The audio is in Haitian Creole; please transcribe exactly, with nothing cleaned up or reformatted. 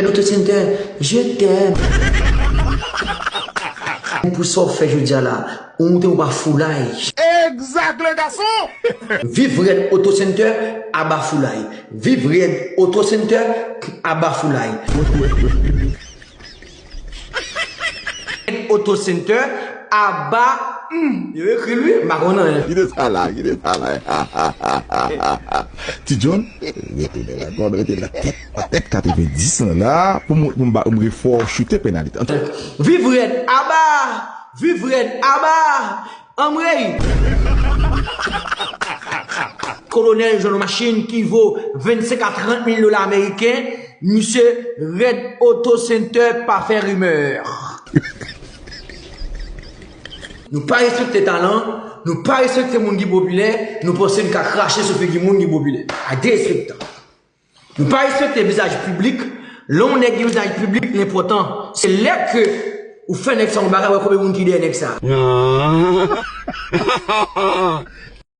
Auto Center, je t'aime. Pou sa w fè jodi a la, ou montre w pa foulay. Exact, le garçon! Viv Red Auto Center, aba foulay. Viv Red Auto Center, aba foulay. Auto Center, aba, hmm, yo ekri l wi, m pa konn anyen. Kite sa la, kite sa la. Ti John, rete la, gòd, rete la tèt, pa tèt katrevendis lan la, pou m, pou m ba, m refò choute penalite. Antre. Viv Red, aba! Viv Red, aba! Anmwey! Kolonèl jwenn yon machin ki vo vennsenk a trant mil dola ameriken, misye Red Auto Center pa fè rimè. Nou pa respekte talan, nou pa respekte moun ki popilè, nou panse n ka krache sou figi moun ki popilè. A derespektan. Nou pa respekte vizaj piblik. Lè yon nèg gen vizaj piblik, li enpòtan. Se lè ke ou fè nèg sa yon bagay, wè konbyen moun ki dèyè nèg sa.